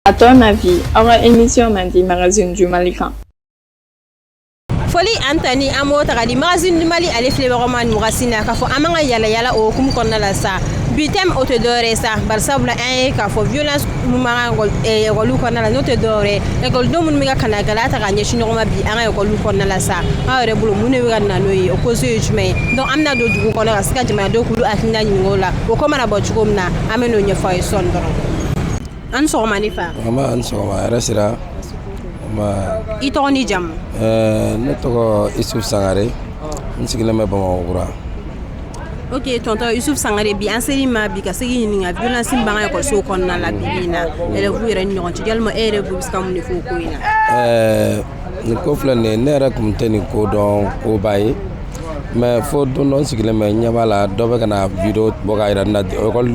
À ton avis, aw ka émission mandi Magazine du Mali kan. Foli an ta ni an b'o ta ka di Magazine du Mali ale filɛbagaw ma nin wagati na, k'a fɔ an b'an ka yala yala o hukumu kɔnɔna la sa. Bi thème, o tɛ dɔwɛrɛ ye sa, barisabula an ye k'a fɔ violence mun b'an ka ekɔliw kɔnɔna la, n'o tɛ dɔwɛrɛ ye, ekɔlidenw minnu bɛ ka kana gɛlɛya ta ka ɲɛsin ɲɔgɔn ma bi an ka ekɔliw kɔnɔna la sa. Aw yɛrɛ bolo, mun de bɛ ka na n'o ye? O cause ye jumɛn ye? Donc an bɛna don dugu kɔnɔ ka se ka jamanadenw k'olu hakilina ɲininka o la. O ko mana bɔ cogo min na, an bɛ n'o ɲɛfɔ aw ye sɔɔni dɔrɔn. An ni sɔgɔma, ne fa. An ni sɔgɔma, hɛrɛ sira. I tɔgɔ ni jamu? Ne tɔgɔ Isuf Sangare, n sigilen bɛ Bamakɔ kura. Ok, tonton Yusuf Sangare, bi an ser'i ma bi ka se k'i ɲininka violence min b'an ka ekɔlisow kɔnɔna la bi bi in na, élèves yɛrɛ ni ɲɔgɔn cɛ. Yalima e yɛrɛ bolo, bɛ se ka mun de fɔ o ko in na? Nin ko filɛ nin ye, ne yɛrɛ tun tɛ nin ko dɔn koba ye, mais fo don dɔ n sigilen bɛ, ɲɛ b'a la, dɔ bɛ ka na vidéo bɔ k'a yira n na. Ekɔli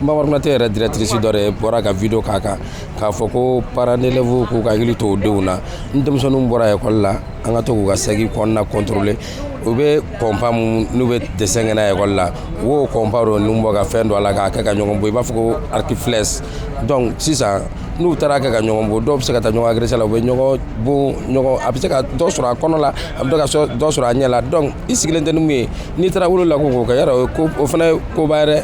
Mamadu Konate yɛrɛ directrice dɔ de bɔra ka vidéo k'a kan k'a fɔ ko parents d'élèves k'u ka hakili to u denw na. Ni denmisɛnninw bɔra ekɔli la, an ka to k'u ka sac kɔnɔna contrôler. U bɛ compas mun n'u bɛ dessin kɛ n'a ye ekɔli la, u b'o compas dɔ ninnu bɔ ka fɛn don a la k'a kɛ ka ɲɔgɔn bon, i b'a fɔ ko arc flèche. Donc sisan n'u taara kɛ ka ɲɔgɔn bon, dɔw bɛ se ka taa ɲɔgɔn agresser la, u bɛ ɲɔgɔn bon ɲɔgɔn, a bɛ se ka dɔ sɔrɔ a kɔnɔ la, a bɛ ka dɔ sɔrɔ a ɲɛ la. Donc i sigilen tɛ ni mun ye, n'i taara wolo la ko k'o kɛ yarɔ, o ye ko, o fana ye koba ye dɛ.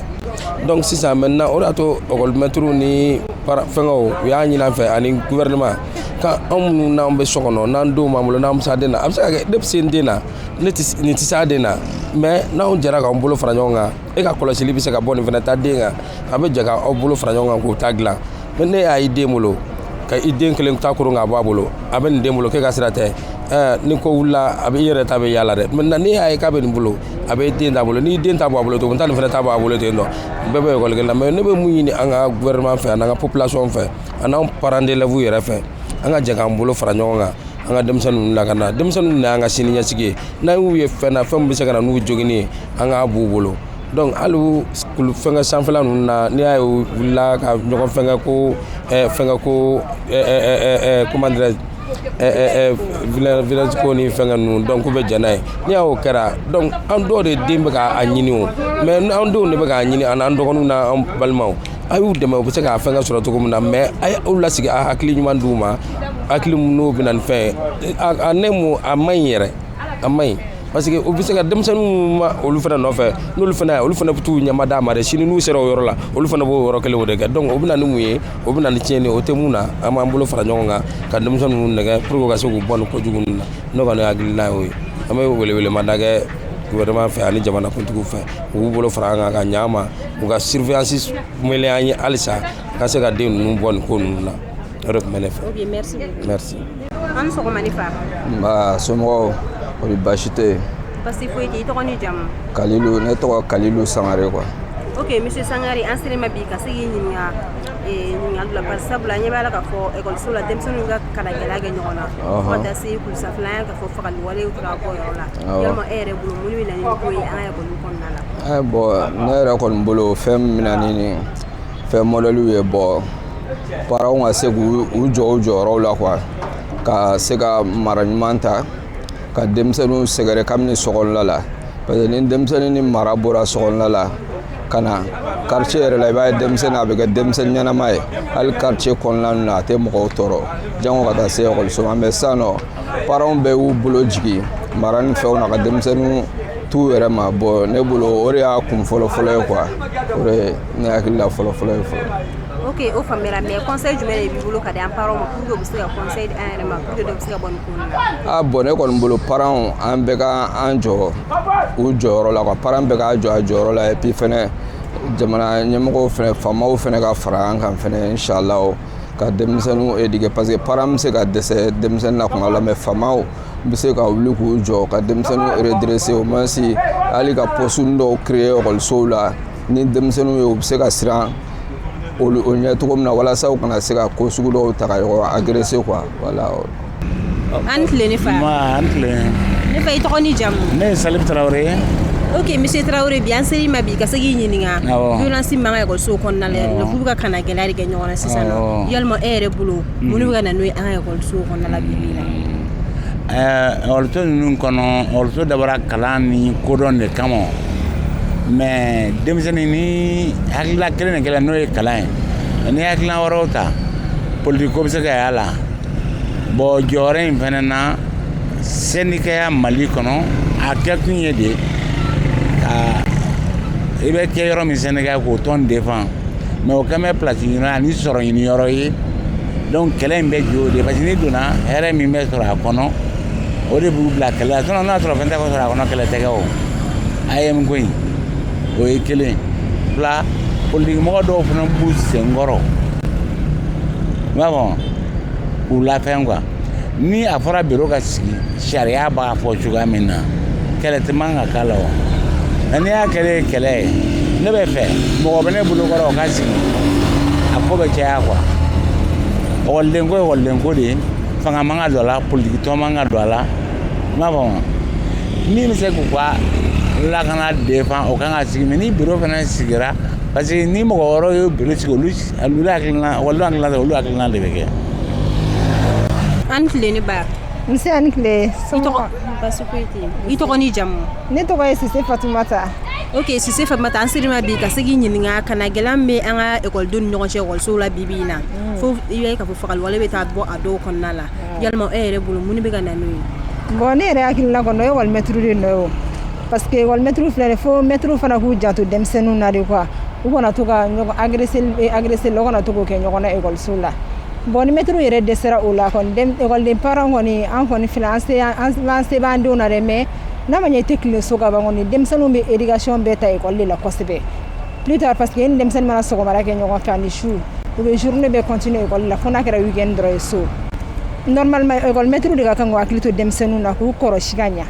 Donc sisan maintenant, o de y'a to ekɔlimɛtiriw ni fɛngɛw u y'a ɲini an fɛ ani gouvernement ka anw minnu n'an bɛ so kɔnɔ, n'an denw b'an bolo, n'an bɛ se den na, a bɛ se ka kɛ ne bɛ se n den na, ne tɛ nin tɛ se a den na, mais n'anw jɛra k'an bolo fara ɲɔgɔn kan, e ka kɔlɔsili bɛ se ka bɔ nin fana ta den kan, a bɛ jɛ k'aw bolo fara ɲɔgɔn kan k'o ta dilan. Mais ne y'a ye den bolo ka i den kelen ta koron k'a bɔ a bolo, a bɛ nin den bolo k'e ka sira tɛ, ni ko wulila, a bɛ i yɛrɛ ta bɛ yaala dɛ. Maintenant ne y'a ye k'a bɛ nin bolo, a bɛ den t'a bolo, n'i den ta bɔ a bolo ten, ta nin fana ta bɔ a bolo ten tɔ, bɛɛ bɛ ekɔli kelen la. Mais ne bɛ mun ɲini an ka gouvernement fɛ, ani an ka population fɛ, ani anw parents d'élèves yɛrɛ fɛ, an ka jɛ k'an bolo fara ɲɔgɔn kan, an ka denmisɛnnin ninnu lakana. Denmisɛnnin ninnu y'an ka sini ɲɛsigi ye. N'an y'u ye fɛn na, fɛn min bɛ se ka na n'u joginni ye, an k'a b'u bolo. Donc hali kulu fɛnkɛ sanfɛla ninnu na, n'i y'a ye u wulila ka ɲɔgɔn fɛnkɛ ko fɛnkɛ ko, comment dirais je, village ko ni fɛnkɛ ninnu, donc k'u bɛ jɛn n'a ye. N'i y'a o kɛra, donc an dɔw de den bɛ k'a ɲini o, mais an denw de bɛ k'a ɲini, ani an dɔgɔninw n'an balimaw. A y'u dɛmɛ, u bɛ se k'a fɛnkɛ sɔrɔ cogo min na, mais a ye aw lasigi, a hakili ɲuman d'u ma, hakili min n'o bɛ na ni fɛn ye. A ne mun, a man ɲi yɛrɛ, a man ɲi, parce que u bɛ se ka denmisɛnninw ma olu fana nɔfɛ, n'olu fana olu fana bɛ t'u ɲɛma d'a ma dɛ. Sini n'u sera o yɔrɔ la, olu fana b'o yɔrɔ kelen o de kɛ. Donc o bɛ na ni mun ye? O bɛ na ni tiɲɛni ye. O tɛ mun na, an b'an bolo fara ɲɔgɔn kan ka denmisɛnnin ninnu nɛgɛ pour que ka se k'u bɔ nin kojugu ninnu na. Ne kɔni hakilina y'o ye. An bɛ welewelemada kɛ gouvernement fɛ ani jamanakuntigiw fɛ, u k'u bolo fara an kan ka ɲɛ an ma, u ka surveillance mɛlɛ an ye halisa ka se ka den ninnu bɔ nin ko ninnu na. O de tun bɛ ne fɛ. Ok, merci beaucoup. Merci. An ni sɔgɔma, ne fa. Nba, somɔgɔw kɔni, baasi tɛ yen? Basi foyi tɛ. I tɔgɔ ni jamu? Kalilu, ne tɔgɔ Kalilu Sangare quoi. Ok, monsieur Sangare, an sera ma bi ka se k'i ɲininka ɲininkali la, bari sabula an ɲɛ b'a la k'a fɔ ekɔliso la, denmisɛnninw ka kalan gɛlɛya kɛ ɲɔgɔn na, fo ka taa se kulusafilan ye, k'a fɔ fagali walew taga bɔ yɔrɔ la. Yalima e yɛrɛ bolo, mun de bɛ na ni nin ko ye an ka ekɔliw kɔnɔna la? Bon, ne yɛrɛ kɔni bolo, fɛn min bɛ na ni nin fɛn mɔdɛliw ye, bon, parents ka se k'u u jɔ u jɔyɔrɔw la quoi, ka se ka mara ɲuman ta ka denmisɛnninw sɛgɛrɛ kabini sokɔnɔla la, parce que ni denmisɛnnin ni mara bɔra sokɔnɔla la ka na quartier yɛrɛ la, i b'a ye denmisɛnnin a bɛ kɛ denmisɛnnin ɲɛnama ye. Hali quartier kɔnɔna ninnu na, a tɛ mɔgɔw tɔɔrɔ, jango ka taa se ekɔliso ma. Mais sisan nɔ, parents bɛɛ y'u bolo jigin mara ni fɛnw na ka denmisɛnninw t'u yɛrɛ ma. Bon, ne bolo, o de y'a kun fɔlɔ fɔlɔ ye quoi. O de ye ne hakili la fɔlɔ fɔlɔ ye fɔlɔ. Ok, o faamuyara, mais conseil jumɛn de b'i bolo ka di an parents ma pour que u bɛ se ka conseil di an yɛrɛ ma pour que dɔ bɛ se ka bɔ nin ko in na? Ah bon, ne kɔni bolo, parents, an bɛɛ ka an jɔ u jɔyɔrɔ la quoi. Parents bɛɛ k'a jɔ a jɔyɔrɔ la, et puis fɛnɛ jamana ɲɛmɔgɔw fɛnɛ, faamaw fɛnɛ ka fara an kan fɛnɛ, inshallah, ka denmisɛnninw éduquer, parce que parents bɛ se ka dɛsɛ denmisɛnnin na kuma la, mais faamaw bɛ se ka wuli k'u jɔ ka denmisɛnninw redresser, au moins hali ka poste dɔw créer ekɔlisow la, ni denmisɛnninw ye, u bɛ se ka siran olu o ɲɛ cogo min na, walasa u kana se ka ko sugu dɔw ta ka ɲɔgɔn agresser quoi, voilà. An ni tile, ne fa. Ma, an tile. Ne fa, i tɔgɔ ni jamu? Ne ye Salif Tarawele ye. Ok, monsieur Tarawele, bi an ser'i ma bi ka se k'i ɲininka violence min b'an ka ekɔlisow kɔnɔna la, k'u bɛ ka kana gɛlɛya de kɛ ɲɔgɔn na sisan nɔ. Yalima e yɛrɛ bolo, mun de bɛ ka na n'o ye an ka ekɔlisow kɔnɔna la bi bi in na? Ekɔliso ninnu kɔnɔ, ekɔliso dabɔra kalan ni kodɔn de kama, mais denmisɛnnin ni hakilila kelen de kɛla, n'o ye kalan ye, ni hakilina wɛrɛw ta Politiki ko bɛ se ka y'a la. Bon, jɔyɔrɔ in fana na, syndicat Mali kɔnɔ, a kɛkun ye de ka i bɛ kɛ yɔrɔ min syndicat k'o tɔn défend, mais o kɛn bɛ place ɲini ani sɔrɔ ɲini yɔrɔ ye. Donc kɛlɛ in bɛ jɔ o de, parce que n'i donna, hɛrɛ min bɛ sɔrɔ a kɔnɔ, o de b'u bila kɛlɛ la. Sinon n'a sɔrɔ fɛn tɛ sɔrɔ a kɔnɔ, kɛlɛ tɛ kɛ. O AEEM ko in, o ye kelen. Fila, politiki mɔgɔ dɔw fana b'u senkɔrɔ, n b'a fɔ k'u lafɛn quoi. Ni a fɔra bureau ka sigi, sariya b'a fɔ cogoya min na, kɛlɛ tɛ man ka k'a la. O nka n'i y'a kɛlen ye kɛlɛ ye, ne bɛ fɛ mɔgɔ bɛ ne bolo kɔrɔ, o ka sigi, a ko bɛ caya quoi. Ekɔliden ko ye ekɔliden ko de ye, fanga man ka don a la, politiki tɔn man ka don a la. N b'a fɔ min bɛ se k'u ka lakana défend, o kan ka sigi. Mais ni bureau fana sigira, parce que ni mɔgɔ wɛrɛw ye bureau sigi, olu hakilina, olu hakilina tɛ, olu hakilina de bɛ kɛ. An tile, ne ba. Nse, ani tile. I tɔgɔ? Basi foyi tɛ yen. I tɔgɔ ni jamu? Ne tɔgɔ ye Sise Fatumata. Ok, Sise Fatumata, an ser'i ma bi ka se k'i ɲininka ka na gɛlɛya min bɛ an ka ekɔlidenw ni ɲɔgɔn cɛ ekɔlisow la bi bi in na, fo i bɛ k'a fɔ fagali wale bɛ taa bɔ a dɔw kɔnɔna la. Yalima e yɛrɛ bolo, mun de bɛ ka na n'o ye? Bon, ne yɛrɛ hakilina kɔni, o ye ekɔli mɛtiri de nɔ ye o, parce que ekɔli mɛtiri filɛ nin, fo mɛtiriw fana k'u janto denmisɛnninw na de quoi. U kana to ka ɲɔgɔn agresser agresser la, u kana to k'o kɛ ɲɔgɔn na ekɔliso la. Bon, ni mɛtiriw yɛrɛ dɛsɛra o la kɔni, ekɔliden parents kɔni, an kɔni filɛ, an se an se b'an denw na dɛ. Mais n'a ma ɲɛ i tɛ tilen so ka ban kɔni, denmisɛnninw bɛ éducation bɛɛ ta ekɔli de la kosɛbɛ plus tard, parce que e ni denmisɛnnin mana sɔgɔmada kɛ ɲɔgɔn fɛ ani su, u bɛ journée bɛɛ continuer ekɔli la, fo n'a kɛra week-end dɔrɔn ye so. Normalement, ekɔli mɛtiriw de ka kan k'u hakili to denmisɛnninw na, k'u kɔrɔsi ka ɲa.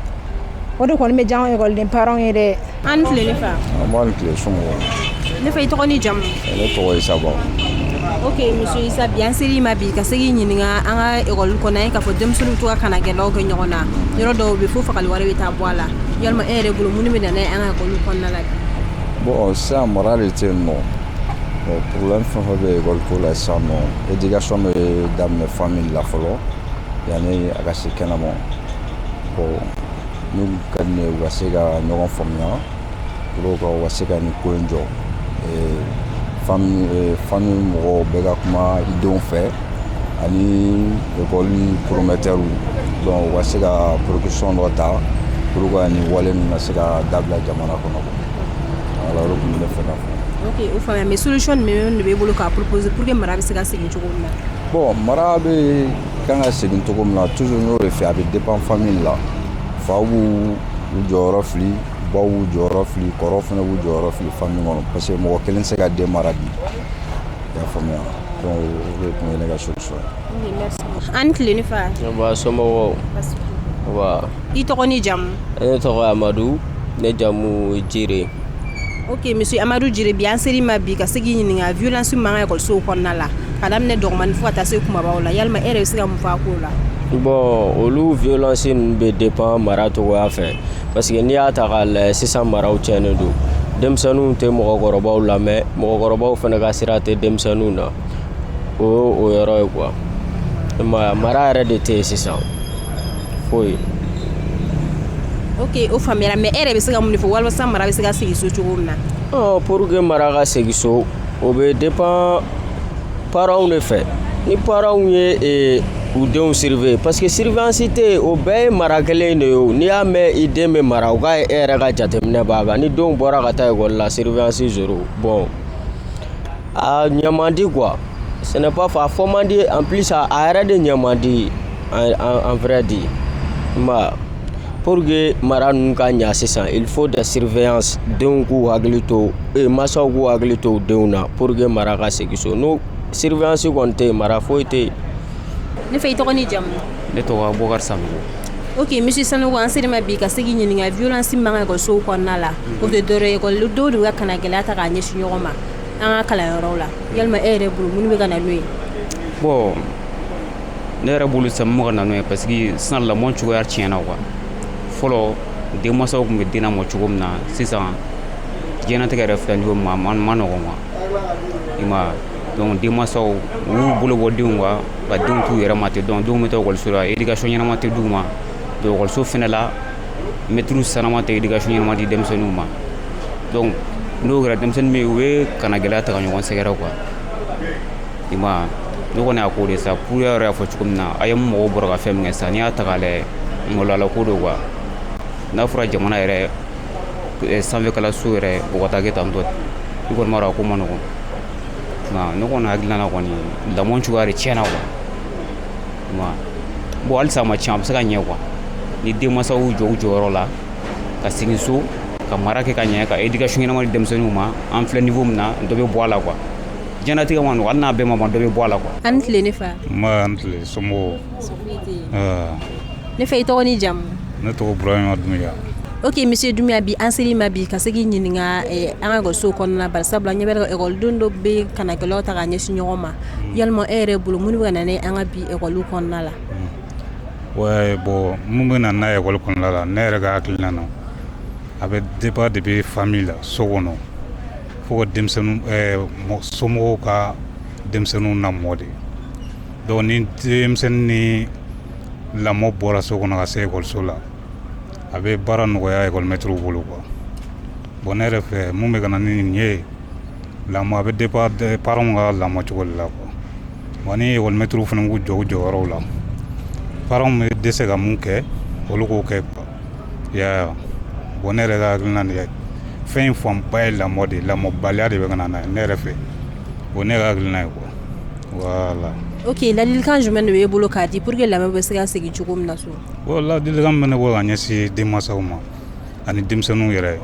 O de kɔni bɛ diya anw ekɔliden parents ye dɛ. An tile, ne fa. An b'an tile, somɔgɔw? Ne fa, i tɔgɔ ni jamu? Ne tɔgɔ ye Isa Ba. Ok, monsieur Isa, bi an ser'i ma bi ka se k'i ɲininka an ka ekɔli kɔnɔ ye k'a fɔ denmisɛnninw to ka kana gɛlɛyaw kɛ ɲɔgɔn na, yɔrɔ dɔw bɛ fo fagali wari bɛ taa bɔ a la. Yalima e yɛrɛ bolo, mun de bɛ na n'a ye an ka ekɔli kɔnɔna la bi? Bon, sisan mara de tɛ yen nɔ. Bon, problème fɛn fɛn bɛ ekɔli ko la sisan nɔ, éducation bɛ daminɛ famille la fɔlɔ yanni a ka se kɛnɛma. Bon, n'u ka di ne ye, u ka se ka ɲɔgɔn faamuya pour que u ka se ka nin ko in jɔ. Famille mɔgɔw bɛɛ ka kuma i denw fɛ ani ekɔli promoteur. Donc u ka se ka précaution dɔ ta pour que nin wale ninnu ka se ka dabila jamana kɔnɔ. Voilà, o de tun bɛ ne fɛ ka fɔ. Ok, o faamuya. Mais solution jumɛn de b'e bolo k'a proposer pour que mara bɛ se ka segin cogo min na? Bon, mara bɛ kan ka segin cogo min na, toujours n y'o de fɛ, a bɛ dépend famille la. Faw b'u u jɔyɔrɔ fili, baw b'u jɔyɔrɔ fili, kɔrɔw fana b'u jɔyɔrɔ fili famille kɔnɔ, parce que mɔgɔ kelen tɛ se ka den mara bi, i y'a faamuya? Donc o de tun ye ne ka solution ye. Ok, merci. An tile, ne fa. Ba, somɔgɔw? Wa? I tɔgɔ ni jamu? Ne tɔgɔ ye Amadu, ne jamu Jire. Ok, monsieur Amadu Jire, bi an ser'i ma bi ka se k'i ɲininka violence min b'an ka ekɔlisow kɔnɔna la, ka daminɛ dɔgɔmani fo ka taa se kumabaw la. Yalima e yɛrɛ bɛ se ka mun fɔ a ko la? Bon, olu violence ninnu bɛ dépend mara cogoya fɛ, parce que n'i y'a ta k'a lajɛ sisan, maraw tiɲɛnen don. Denmisɛnninw tɛ mɔgɔkɔrɔbaw lamɛn, mɔgɔkɔrɔbaw fana ka sira tɛ denmisɛnninw na. O ye o yɔrɔ ye quoi. I m'a ye, mara yɛrɛ de tɛ yen sisan foyi. Ok, o faamuyara. Mais e yɛrɛ bɛ se ka mun de fɔ walasa mara bɛ se ka segin so cogo min na? Ɔ, pour que mara ka segin so, o bɛ dépend parents de fɛ. Ni parents ye u denw surveiller, parce que surveillance tɛ yen, o bɛɛ ye mara kelen de ye. O n'i y'a mɛn i den bɛ mara, o k'a ye e yɛrɛ ka jateminɛ b'a kan. Ni denw bɔra ka taa ekɔli la, surveillance zéro. Bon, a ɲɛ man di quoi, ce n'est pas fɔ a fɔ man di. En plus, a yɛrɛ de ɲɛ man di en vrai dire. I m'a ye, pour que mara ninnu ka ɲa sisan, il faut des surveillances. Denw k'u hakili to, mansaw k'u hakili to u denw na pour que mara ka segin so. N'o surveillance kɔni tɛ yen, mara foyi tɛ yen. Ne fa, i tɔgɔ ni jamu? Ne tɔgɔ Abubakar Sanogo. Ok, monsieur Sanogo, an ser'i ma bi ka se k'i ɲininka violence min b'an ka ekɔlisow kɔnɔna la. O tɛ dɔwɛrɛ ye, ekɔli dɔw de bɛ ka kana gɛlɛya ta k'a ɲɛsin ɲɔgɔn ma an ka kalanyɔrɔw la. Yalima e yɛrɛ bolo, mun bɛ ka na n'o ye? Bon, ne yɛrɛ bolo sisan, mun bɛ ka na n'o ye, parce que sisan lamɔ cogoya tiɲɛna quoi. Fɔlɔ, denmansaw tun bɛ den lamɔ cogo min na, sisan diɲɛlatigɛ yɛrɛ filɛ nin ye, ma ma nɔgɔn quoi, i ma ye. Donc denmansaw u y'u bolo bɔ denw kan ka denw t'u yɛrɛ ma ten. Donc denw bɛ taa ekɔliso la, éducation ɲɛnama tɛ d'u ma. Donc ekɔliso fɛnɛ la, mɛtiriw sanama tɛ éducation ɲɛnama di denmisɛnninw ma. Donc n'o kɛra, denmisɛnnin bɛ yen, u bɛ kana gɛlɛya ta ka ɲɔgɔn sɛgɛrɛ quoi, i ma ye. Ne kɔni y'a ko de sa pour yɛrɛ y'a fɔ cogo min na, a ye mɔgɔw bɔra ka fɛn min kɛ sisan, n'i y'a ta k'a lajɛ, maloyala ko don quoi. N'a fɔra jamana yɛrɛ sanfɛ kalanso yɛrɛ, o ka taa kɛ tan tɔ, i kɔni b'a dɔn a ko ma nɔgɔn. Nka ne kɔni hakilina na kɔni, lamɔ cogoya de tiɲɛna quoi. Bon, halisa a ma tiɲɛ, a bɛ se ka ɲɛ quoi, ni denmansaw y'u jɔ u jɔyɔrɔ la, ka segin so, ka mara kɛ ka ɲɛ, ka éducation ɲɛnama di denmisɛnninw ma. An filɛ niveau min na, dɔ bɛ bɔ a la quoi. Diɲɛlatigɛ ma nɔgɔn, hali n'a bɛɛ ma ban, dɔ bɛ bɔ a la quoi. An tile, ne fa. Nba, an tile, somɔgɔw? Ne fa, i tɔgɔ ni jamu? Ne tɔgɔ Burahima Dunbiya. Ok, monsieur Dunbiya, bi an ser'i ma bi ka se k'i ɲininka an ka ekɔliso kɔnɔna na, bari sabula ɲɛ bɛ ekɔliden dɔ bɛ kanagɛlɛyaw ta k'a ɲɛsin ɲɔgɔn ma. Yalima e yɛrɛ bolo, mun de bɛ ka na n'a ye an ka bi ekɔliw kɔnɔna la? Ouais, bon, mun bɛ na n'a ye ekɔli kɔnɔna la, ne yɛrɛ ka hakilina na, a bɛ dépend de bɛ famille la, so kɔnɔ, fo ka denmisɛnnin somɔgɔw ka denmisɛnninw lamɔ de. Donc ni denmisɛnnin ni lamɔ bɔra so kɔnɔ ka se ekɔliso la, a bɛ baara nɔgɔya ekɔlimɛtiriw bolo quoi. Bon, ne yɛrɛ fɛ, mun bɛ ka na ni nin ye, lamɔ, a bɛ dépend parents ka lamɔ cogo de la quoi. Bon, ni ekɔlimɛtiriw fana k'u jɔ u jɔyɔrɔw la, parents bɛ dɛsɛ ka mun kɛ, olu k'o kɛ quoi. I y'a ye? Bon, ne yɛrɛ ka hakilina de ye, fɛn in fanba ye lamɔ de ye, lamɔbaliya de bɛ ka na n'a ye, ne yɛrɛ fɛ. O ne ka hakilina ye quoi, voilà. Ok, ladilikan jumɛn de b'e bolo k'a di pour que lamɔ bɛ se ka segin cogo min na so? Bon, ladilikan min bɛ ne bolo ka ɲɛsin denmansaw ma ani denmisɛnninw yɛrɛ,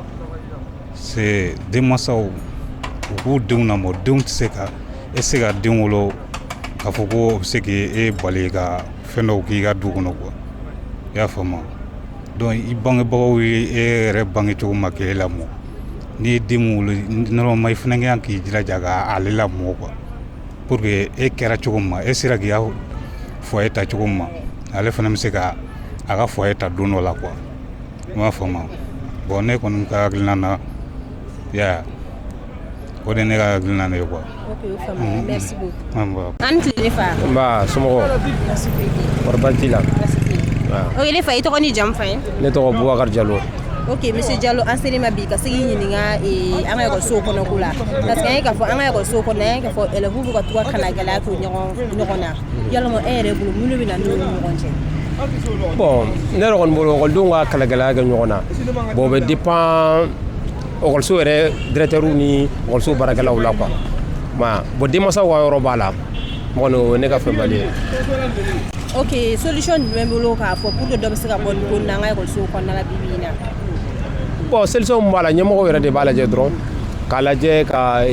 c'est denmansaw u k'u denw lamɔ. Denw tɛ se ka, e tɛ se ka den wolo k'a fɔ ko o bɛ se k'e bali ka fɛn dɔw k'i ka du kɔnɔ quoi. I y'a faamu? Donc i bangebagaw ye e yɛrɛ bange cogo ma k'e lamɔ, n'i ye den min wolo, normalement i fana kan k'i jilaja k'ale lamɔ quoi, pour que e kɛra cogo min ma, e sera k'i ka foyer ta cogo min ma, ale fana bɛ se ka a ka foyer ta don dɔ la quoi. I m'a faamu? Bon, ne kɔni ka hakilina na, i y'a ye, o de ye ne ka hakilina ye quoi. Ok, o faamuyara, merci beaucoup. An tile, ne fa. Nba, somɔgɔw? Baasi foyi tɛ yen. Kɔri baasi t'i la? Baasi tɛ yen. Ok, ne fa, i tɔgɔ ni jamu fɔ an ye. Ne tɔgɔ Bubakari Jalo. Ok, monsieur Diallo, an ser'i ma bi ka se k'i ɲininka an ka ekɔlisow kɔnɔ ko la, parce que an ye k'a fɔ an ka ekɔlisow kɔnɔ, an ye k'a fɔ élèves bɛ ka to ka kana gɛlɛya to ɲɔgɔn na. Yalima e yɛrɛ bolo, mun de bɛ na n'u ni ɲɔgɔn cɛ? Bon, ne yɛrɛ kɔni bolo, ekɔlidenw ka kɛlɛgɛlɛya kɛ ɲɔgɔn na, bon, o bɛ dépend ekɔliso yɛrɛ directeur ni ekɔliso baarakɛlaw la quoi. Ma bon, denmansaw ka yɔrɔ b'a la kɔni, o ye ne ka faamuyali ye. Ok, solution jumɛn bolo k'a fɔ pour que dɔ bɛ se ka bɔ nin ko in na an ka ekɔlisow kɔnɔna la bi bi in na? Bon, solution min b'a la, ɲɛmɔgɔw yɛrɛ de b'a lajɛ dɔrɔn, k'a lajɛ ka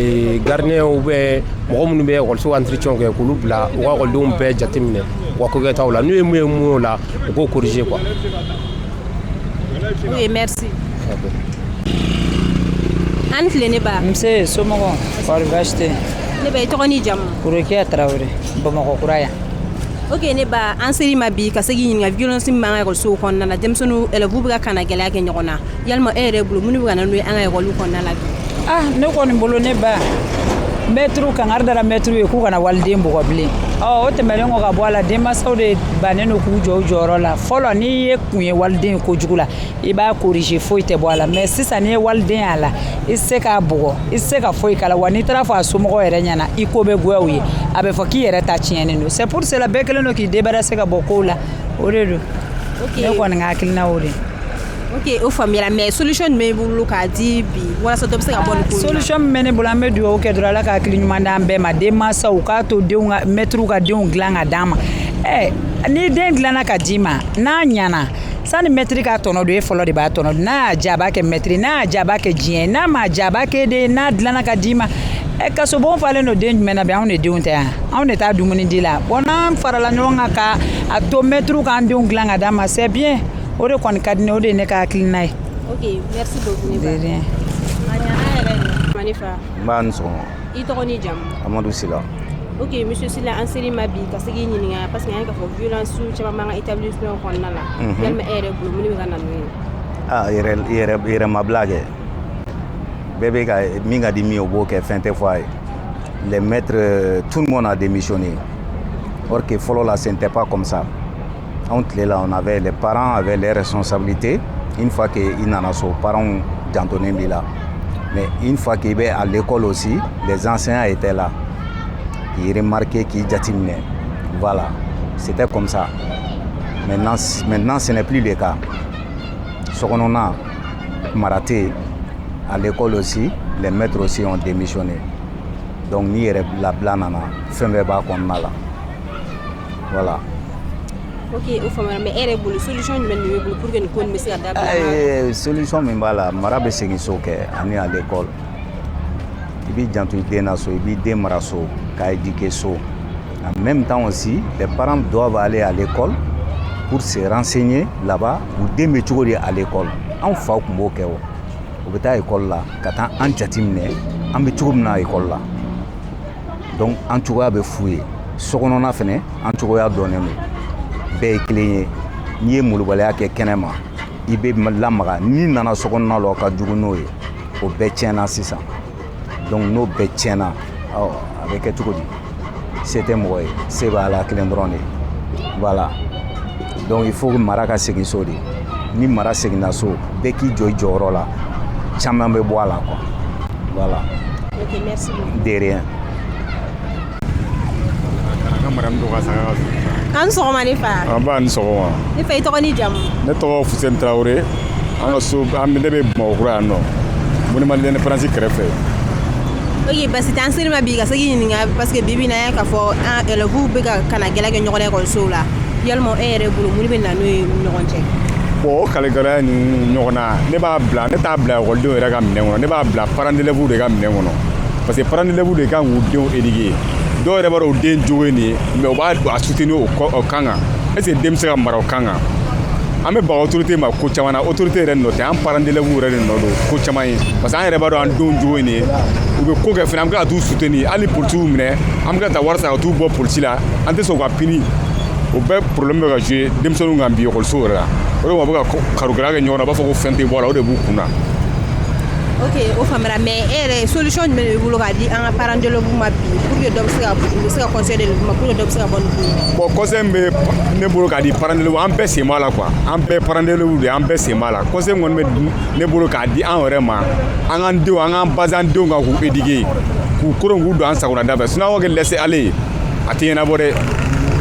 gardien ou bien mɔgɔ minnu bɛ ekɔliso entretien kɛ, k'olu bila u ka ekɔlidenw bɛɛ jateminɛ u ka kokɛtaw la. N'u ye mun ye mun y'o la, u k'o corriger quoi. Ok, merci. An tile, ne ba. Nse, somɔgɔw? Kɔri baasi tɛ? Ne ba, i tɔgɔ ni jamu? Rokiya Tarawele, Bamakɔ kura yan. Ok, ne ba, an ser'i ma bi ka se k'i ɲininka violence min b'an ka ekɔlisow kɔnɔna na, denmisɛnninw, élèves bɛ ka kana gɛlɛya kɛ ɲɔgɔn na. Yalima e yɛrɛ bolo, mun de bɛ ka na n'o ye an ka ekɔliw kɔnɔna la bi? Ah, ne kɔni bolo, ne ba, mɛtiriw, kangari dara mɛtiriw ye k'u kana waliden bugɔ bilen. Ɔ, o tɛmɛnen kɔ ka bɔ a la, denmansaw de bannen don k'u jɔ u jɔyɔrɔ la. Fɔlɔ, n'i ye kun ye waliden ye kojugu la, i b'a corriger, foyi tɛ bɔ a la. Mais sisan, n'i ye waliden y'a la, i tɛ se k'a bugɔ, i tɛ se ka foyi k'a la. Wa n'i taara fɔ a somɔgɔw yɛrɛ ɲɛna, i ko bɛ goya u ye, a bɛ fɔ k'i yɛrɛ ta tiɲɛnen don. C'est pour cela bɛɛ kɛlen don k'i débarrasser ka bɔ kow la. O de don, ne kɔni ka hakilina o de ye. Ok, o faamuyara, mais solution jumɛn b'i bolo k'a di bi walasa dɔ bɛ se ka bɔ nin ko in na? Solution min bɛ ne bolo, an bɛ dugawu kɛ dɔrɔn, Ala ka hakili ɲuman d'an bɛɛ ma. Denmansaw k'a to denw ka mɛtiriw ka denw dilan ka d'an ma. Ɛ, ni den dilanna ka d'i ma, n'a ɲana, sani mɛtiri k'a tɔnɔ don, e fɔlɔ de b'a tɔnɔ don. N'a y'a diya, a b'a kɛ mɛtiri, n'a y'a diya, a b'a kɛ diɲɛ, n'a m'a diya, a b'a kɛ de. N'a dilanna ka d'i ma, ɛ, kasobon falen don den jumɛn na bi? Anw de denw tɛ yan, anw de taa dumuni di la. Bon, n'an farala ɲɔgɔn kan ka a to mɛtiriw k'an denw dilan ka d'an ma, c'est bien. O de kɔni ka di ne, o de ye ne ka hakilina ye. Ok, merci beaucoup, ne ba. De rien. A ɲana yɛrɛ de, ne fa. N b'a ni sɔgɔma. I tɔgɔ ni jamu? Amadu Sila. Ok, monsieur Sila, an ser'i ma bi ka se k'i ɲininka parce que an ye k'a fɔ violence caman b'an ka établissement kɔnɔna la. Yalima e yɛrɛ bolo, mun de bɛ ka na n'o ye? Ah, yɛrɛ yɛrɛ yɛrɛmabila kɛ, bɛɛ bɛ ka min ka di min ye, o b'o kɛ, fɛn tɛ fɔ a ye. Les maîtres, tout le monde a démissionné, or que fɔlɔ la, ce n'était pas comme ça. Anw tile la, on avait les parents avaient les responsabilités. Une fois que i nana so, parents jantonen b'i la, mais une fois qu'il bɛ à l'école aussi, les enseignants étaient là. K'i remarquer, k'i jateminɛ. Voilà, c'était comme ça. Maintenant, maintenant, ce n'est plus le cas. Sokɔnɔna mara tɛ yen. À l'école aussi, les maîtres aussi ont démissionné. Donc ni yɛrɛ labila nana, fɛn bɛɛ b'a kɔnɔna la. Voilà. Ok, o faamuyara, mais e yɛrɛ bolo, solution jumɛn de b'e bolo pour que nin ko nin bɛ se ka dabila? Solution min b'a la, mara bɛ segin so kɛ ani à l'école. I b'i janto i den na so, i b'i den mara so, k'a éduquer so. En même temps aussi, les parents doivent aller à l'école pour se renseigner là-bas, u den bɛ cogo di à l'école. Anw faw tun b'o kɛ. O u bɛ taa école la ka taa an jateminɛ, an bɛ cogo min na école la. Donc an cogoya bɛ f'u ye. Sokɔnɔna fɛnɛ, an cogoya dɔnnen don, bɛɛ ye kelen ye. N'i ye molobaliya kɛ kɛnɛ ma, i bɛ lamaga. N'i nana sokɔnɔna la, o ka jugu n'o ye. O bɛɛ tiɲɛna sisan. Donc n'o bɛɛ tiɲɛna, ɔ a bɛ kɛ cogo di? Se tɛ mɔgɔ ye, se bɛ Ala kelen dɔrɔn de ye. Voilà, donc il faut que mara ka segin so de. Ni mara seginna so, bɛɛ k'i jɔ i jɔyɔrɔ la, caman bɛ bɔ a la quoi. Voilà. Ok, merci beaucoup. De rien. Ka mara min ka saga. An sɔgɔma, ne fa. An ba ni sɔgɔma. Ne fa, i tɔgɔ ni jamu? Ne tɔgɔ Fuseni Tarawele. An ka so, an ne bɛ Bamakɔ kura yan nɔ, Monument de l'Indépendance kɛrɛfɛ. Ok, basi tɛ. An ser'i ma bi ka se k'i ɲininka parce que bi bi in na, an y'a k'a fɔ an élèves bɛ ka kana gɛlɛ kɛ ɲɔgɔn na ekɔlisow la. Yalima e yɛrɛ bolo, mun de bɛ na n'o ye u ni ɲɔgɔn cɛ? Bon, o kalikɛla ni ɲɔgɔn na, ne b'a bila, ne t'a bila ekɔlidenw yɛrɛ ka minɛn kɔnɔ, ne b'a bila parents d'élèves de ka minɛn kɔnɔ, parce que parents d'élèves de kan k'u denw éduquer. Dɔw yɛrɛ b'a dɔn u den jogo ye nin ye, mais u b'a a soutenir o kan kan. Est ce que den bɛ se ka mara o kan kan? An bɛ baga autorité ma ko caman na, autorité yɛrɛ nɔ tɛ, an parents d'élèves yɛrɛ de nɔ don ko caman ye, parce que an yɛrɛ b'a dɔn an denw jogo ye nin ye. U bɛ ko kɛ fɛnɛ, an bɛ tila ka t'u soutenir. Hali ni polisiw minɛ, an bɛ tila ka taa wari sara ka t'u bɔ polisi la, an tɛ sɔn u ka punir. O bɛɛ problème bɛ ka jouer denmisɛnninw kan bi ekɔliso yɛrɛ la. O de kama u bɛ ka karogɛlɛya kɛ ɲɔgɔn na, u b'a fɔ ko fɛn tɛ bɔ a la, o de b'u kun na. Ok, o faamuyara, mais e yɛrɛ, solution jumɛn de b'i bolo k'a di an ka parents d'élèves ma bi pour que dɔ bɛ se ka, u bɛ se ka conseil de ma pour que dɔ bɛ se ka bɔ nin ko in na? Bon, conseil min bɛ ne bolo k'a di parents d'élèves, an bɛɛ sen b'a la quoi, an bɛɛ parents d'élèves de, an bɛɛ sen b'a la. Conseil min kɔni bɛ ne bolo k'a di an yɛrɛ ma, an k'an denw, an k'an baser an denw kan k'u éduquer, k'u koron, k'u don an sagona da fɛ. Sinon an k'o kɛ laisser aller ye, a tɛ ɲɛnabɔ dɛ.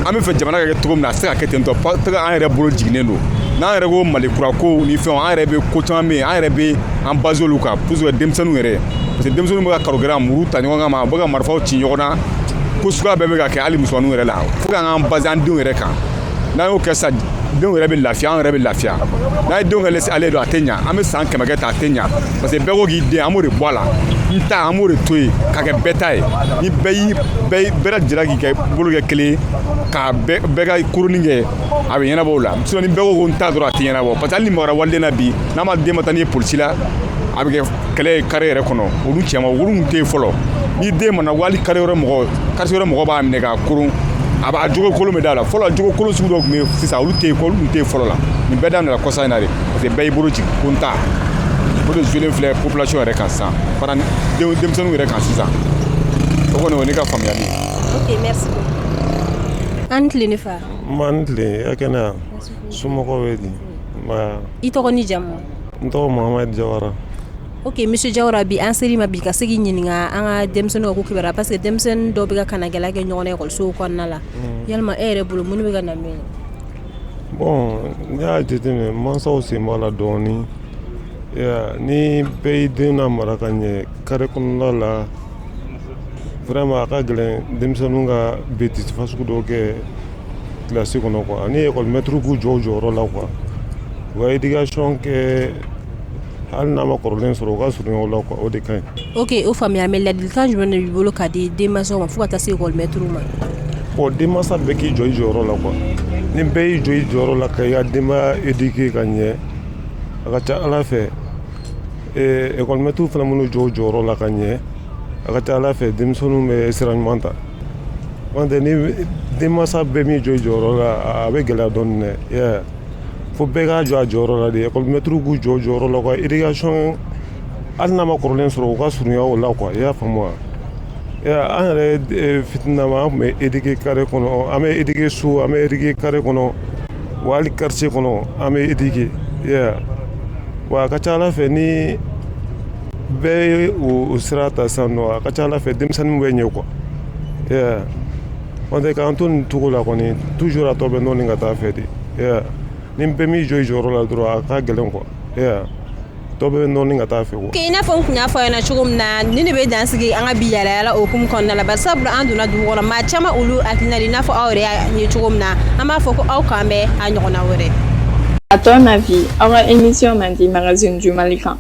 An bɛ fɛ jamana ka kɛ cogo min na, a tɛ se ka kɛ ten tɔ, parce que an yɛrɛ bolo jiginnen don. N'an yɛrɛ ko Mali kura ko ni fɛnw, an yɛrɛ bɛ ko caman bɛ yen, an yɛrɛ bɛ an baser olu kan pour que denmisɛnninw yɛrɛ, parce que denmisɛnninw bɛ ka karogɛlɛya muru ta ɲɔgɔn kama, u bɛ ka marifaw ci ɲɔgɔn na, ko suguya bɛɛ bɛ ka kɛ, hali musomaninw yɛrɛ la. Fo k'an k'an baser an denw yɛrɛ kan. N'an y'o kɛ sisan, denw yɛrɛ bɛ lafiya, an yɛrɛ bɛ lafiya. N'a ye denw kɛ laisser aller don, a tɛ ɲa. An bɛ san 100 kɛ tan, a tɛ ɲa, parce que bɛɛ ko k'i den, an b'o de bɔ a la. N ta, an b'o de to yen ka kɛ bɛɛ ta ye. Ni bɛɛ y'i bɛɛ bɛɛ lajɛlen k'i kɛ bolo kɛ kelen ye, ka bɛɛ ka kurunin kɛ, a bɛ ɲɛnabɔ o la. Sinon ni bɛɛ ko ko n ta dɔrɔn, a tɛ ɲɛnabɔ, parce que hali ni magara waliden na bi, n'a ma den ma taa n'i ye polisi la, a bɛ kɛ kɛlɛ ye carré yɛrɛ kɔnɔ. Olu cɛ ma, olu tun tɛ yen fɔlɔ. Ni den mana wali carré wɛrɛ mɔgɔ, quartier wɛrɛ mɔgɔ b'a minɛ k'a koron, a b'a jogo kolon bɛ da la. Fɔlɔ jogo kolon sugu dɔw tun bɛ yen, sisan olu tɛ yen, olu tun tɛ yen fɔlɔ la. Nin bɛɛ daminɛna kɔsa in na de, parce que bɛɛ y'i bolo jigin ko n ta. O de jouelen filɛ population yɛrɛ kan sisan, fara denmisɛnninw yɛrɛ kan sisan. O kɔni, o ye ne ka faamuyali ye. Ok, merci beaucoup. An tile, ne fa. Ma n tile, a kɛnɛya? Somɔgɔw bɛ di? Nba. I tɔgɔ ni jamu? N tɔgɔ Mohamed Jawara. Ok, monsieur Jawara, bi an ser'i ma bi ka se k'i ɲininka an ka denmisɛnninw ka ko kibaruya, parce que denmisɛnnin dɔw bɛ ka kanagɛlɛya kɛ ɲɔgɔn na ekɔlisow kɔnɔna la. Yalima e yɛrɛ bolo, mun de bɛ ka na n'o ye? Bon, n'i y'a jateminɛ, mansaw sen b'a la dɔɔnin. Ni bɛɛ y'i den mara ka ɲɛ carré kɔnɔna la, vraiment a ka gɛlɛn denmisɛnninw ka bêtise fasugu dɔw kɛ classe kɔnɔ quoi. Ani école maître k'u jɔ u jɔyɔrɔ la quoi, u ka éducation kɛ, hali n'a ma kɔrɔlen sɔrɔ, u ka surunya o la quoi, o de ka ɲi. Ok, o faamuya, mais ladilikan jumɛn de b'i bolo k'a di denmansaw ma fo ka taa se école maître ma? Bon, denmansa bɛɛ k'i jɔ i jɔyɔrɔ la quoi. Ni bɛɛ y'i jɔ i jɔyɔrɔ la ka i ka denbaya éduquer ka ɲɛ, a ka ca Ala fɛ, école maître fana minnu jɔ u jɔyɔrɔ la ka ɲɛ, a ka ca Ala fɛ, denmisɛnninw bɛ sira ɲuman ta. N'o tɛ, ni denmansa bɛɛ m'i jɔ i jɔyɔrɔ la, a bɛ gɛlɛya dɔɔnin dɛ. Fo bɛɛ k'a jɔ a jɔyɔrɔ la de. École maître k'u jɔ u jɔyɔrɔ la quoi, éducation, hali n'a ma kɔrɔlen sɔrɔ, u ka surunya o la quoi. I y'a faamu wa? An yɛrɛ fitininama, an tun bɛ éduquer carré kɔnɔ, an bɛ éduquer so, an bɛ éduquer carré kɔnɔ wa, hali quartier kɔnɔ an bɛ éduquer. Wa a ka ca Ala fɛ, ni bɛɛ ye o sira ta sisan nɔ, a ka ca Ala fɛ, denmisɛnninw bɛ ɲɛ quoi. Yeah. N'o tɛ k'an to nin cogo la kɔni, toujours a tɔ bɛ nɔɔni ka taa fɛ de. Yeah. Ni bɛɛ m'i jɔ i jɔyɔrɔ la dɔrɔn, a ka gɛlɛn quoi. Yeah. Tɔ bɛ nɔɔni ka taa fɛ quoi. I n'a fɔ n kun y'a fɔ aw ɲɛna cogo min na, nin de bɛ dan sigi an ka bi yalayala hukumu kɔnɔna la, bari sabula an donna dugu kɔnɔ, maa caman olu hakilina de i n'a fɔ aw yɛrɛ y'a ye cogo min na. An b'a fɔ ko aw k'an bɛn a ɲɔgɔnna wɛrɛ. À ton avis, aw ka émission mandi Magazine du Mali kan.